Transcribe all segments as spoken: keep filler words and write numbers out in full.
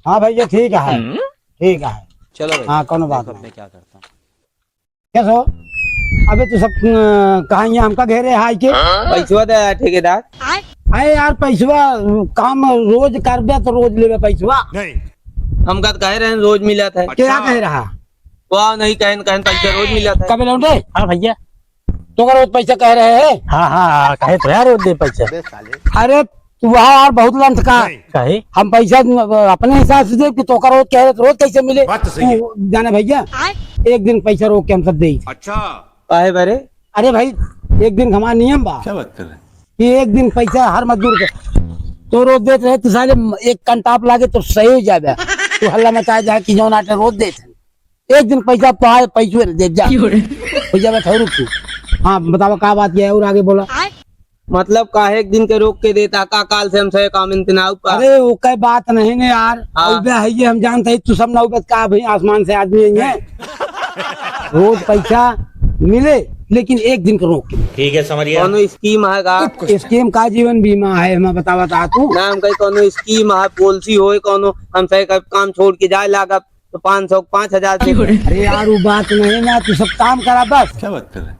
हाँ भैया, ठीक है, हम्म? ठीक है। चलो भाई, हाँ, कोनो बात देखो नहीं। मैं क्या करता हूँ। कैसे हो? अबे तू सब, अ, कहाँ यहाँ हमका घेरे है आइके? पैसवा दे यार ठेकेदार। अरे यार, पैसवा काम रोज करबे तो रोज लेबे पैसवा। नहीं। हमका तो कहे रहे रोज मिलत है। क्या अच्छा। कह रहा? वाह, नहीं कहन, कहन पैसा रोज मिलत है। कबे लौटे? हाँ भैया। तो का रोज पैसा कह रहे हैं? हाँ, हाँ, हाँ, कहे तो यार रोज दे पैसा। अरे तू वहाँ यार बहुत लंठ का। नहीं। काहे? हम पैसा अपने हिसाब से दे कि तो का रोज कह रहे तो रोज कैसे मिले? बात तो सही है। तू जाने भैया, एक दिन पैसा रोक के हम सब दे। अच्छा। काहे बरे? अरे भाई, एक दिन हमारा नियम बा क्या बात कर रहे हैं? कि एक दिन पैसा हर मजदूर के तो रोज देत रहे, तो साले एक कंटाप लागे तो सही हो जाबे। तू हल्ला मचाए जाए कि जौन आटे रोज देत है। एक दिन पैसा पाए, पैसवे न दे जा। क्यों रे? भैया, मैं ठहरू तू। हाँ, बतावा का बात है और आगे बोला। मतलब काहे एक दिन के रोक के देता, का काल से हमसे काम इनके ना ऊपर? अरे, वो कई बात नहीं ने यार। हाँ। अउबे है ये, हम जानते हैं, तू सब ना उबत का भाई आसमान से आदमी है। नहीं। रोज पैसा मिले, लेकिन एक दिन के रोक के। ठीक है, समझ गया। कौनो स्कीम है का? स्कीम का जीवन बीमा है, हमें बता, बता तू। ना, हम कहीं कौनो स्कीम है, पॉलिसी होए कौनो, हमसे का काम छोड़ के जाए लागत, तो पाँच सौ, पाँच हजार दे। अरे यार, वो बात नहीं ना, तू सब काम करा बस। क्या बात कर रहे हैं?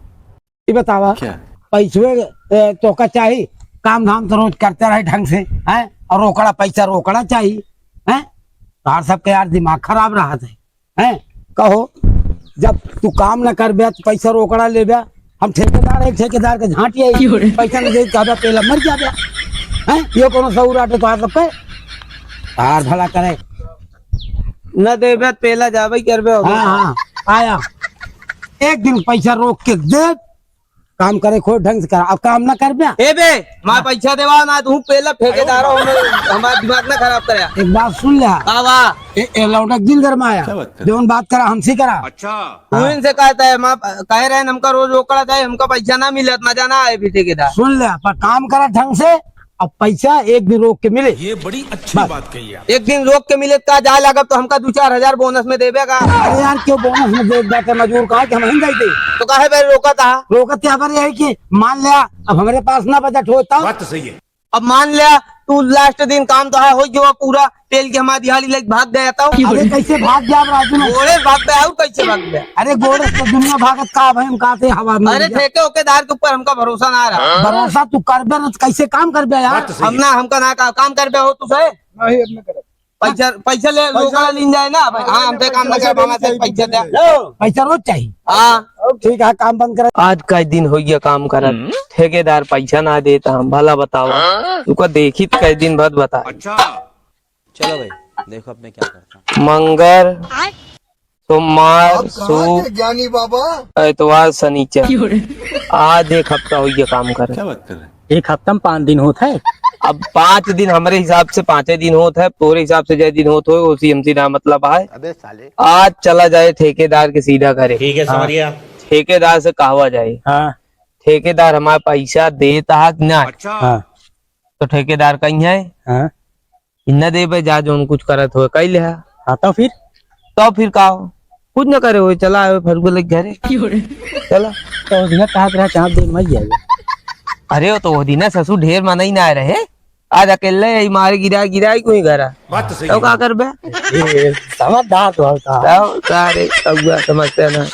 ये बतावा, क्या? पैसवे, ए, तोका चाही, काम धाम तो रोज करते रहे ढंग से, हैं? और रोकड़ा, पैसा रोकड़ा चाही, हैं? तोहार सबके यार दिमाग खराब रहत है, हैं? कहो, जब तू काम न करबे तो पैसा रोकड़ा लेबे, हम ठेकेदार है, ठेकेदार के झांटी है, क्यों रे? पैसा न दे, कहबे पेला मर जाबे, हैं? ये कोनो सऊर आटे तोहार सबके? तोहार भला करे। न देबे तो पेला जाबे करबे हो। हाँ, हाँ, आया। एक दिन पैसा रोक के दे, काम करे, खोज ढंग से करा। अब काम ना कर बे। ए बे, माँ हाँ। पैसा देवा ना, तू पेला ठेकेदार हो, हमार, हमार दिमाग ना खराब करे। एक बात सुन ले। का बा? ए, ए लौंडा दिल गरमाया। क्या बात कर? जौन बात करा, हमसे करा। अच्छा। तू हाँ। इनसे कहता है, माँ कह रहे हैं, हमका रोज रोकड़ा चाही, हमका पैसा ना मिलत, मजा ना आए भी ठेकेदार। सुन ले, पर काम करा ढंग से, अब पैसा एक दिन रोक के मिले। ये बड़ी अच्छी बस। बात कही आप। एक दिन रोक के मिले का जाए लागब तो हमका दो चार हजार बोनस में देबे का? अरे यार, क्यों बोनस में दे जाते मजूर का कि हम हिंद दे? तो काहे बे रोकत हा? रोकत यहाँ पर यही कि मान लिया, अब हमारे पास ना बजट होता। बात तो सही है। अब मान लिया, तू लास्ट दिन काम तो है, हो गया पूरा, पेल के हमार दिहाड़ी लेके भाग गया था। अरे कैसे भाग गया अब राजू में? गोड़े भाग गया, और कैसे भाग गया? अरे गोड़े से दुनिया भागत का, भाई हम कहते हवा में अरे उड़ गया। ठेके ओकेदार के ऊपर हमका भरोसा ना रहा। भरोसा तू करबे ना, तो कैसे काम करबे यार? बात तो सही हम है। ना, हमका ना का, काम करबे हो तू से? नहीं, अब ना करब। पैसा, पैसा ले, पैसा रोकड़ा लीन जाए ना भाई। हाँ, हमसे काम ना पैसा कर, हमारे से चाहिए, पैसा दे। लो, पैसा रोज चाहिए। हाँ। ठीक है, काम बंद करा। आज का दिन हो गया काम करत, हम्म। ठेकेदार पैसा ना देता, हम भला बतावा। हाँ? तुका देखी तो कई दिन बाद बता। अच्छा। चलो भाई, देखो अब मैं क्या करता हूँ। मंगर, आय। सोमवार, आप कहाँ सुक, थे ज्ञानी बाबा? एतवार, सनीचर। क्यों रे? आज एक हफ्ता हो गया काम करत। क्या बात कर रहे हैं? एक हफ्ता में पाँच दिन होत है। अब पाँच दिन हमरे हिसाब से पाँचे दिन होत है, तोरे हिसाब से जय दिन होत हो, उसी हमसे ना मतलब है। अबे साले। आज चला जाए ठेकेदार के सीधा घरे। ठीक है, हाँ। समझ गया। ठेकेदार से कहवा जाए। हाँ। ठेकेदार हमार पैसा देता है कि ना? अच्छा। हाँ। तो ठेकेदार कहीं है? हाँ। कि न देबे, जा जौन कुछ करत होए, कइ लेहा। हाँ, तो फिर? तो फिर का हो? कुछ न करे होए, चला आवे फरुआ लेके घरे। क्यों रे? चला। तो वो दिन कहत रहा, चाँप दे, मर जाएगा। अरे, वो तो वो दिन ससुर ढेर मनई ना आए रहे, आज अकेले ही मारे गिरा, गिरा ही कोई घरा। बात तो सही तो है। का करबे? ए, समझदार तो होता। तो का रे, कौआ समझते ना।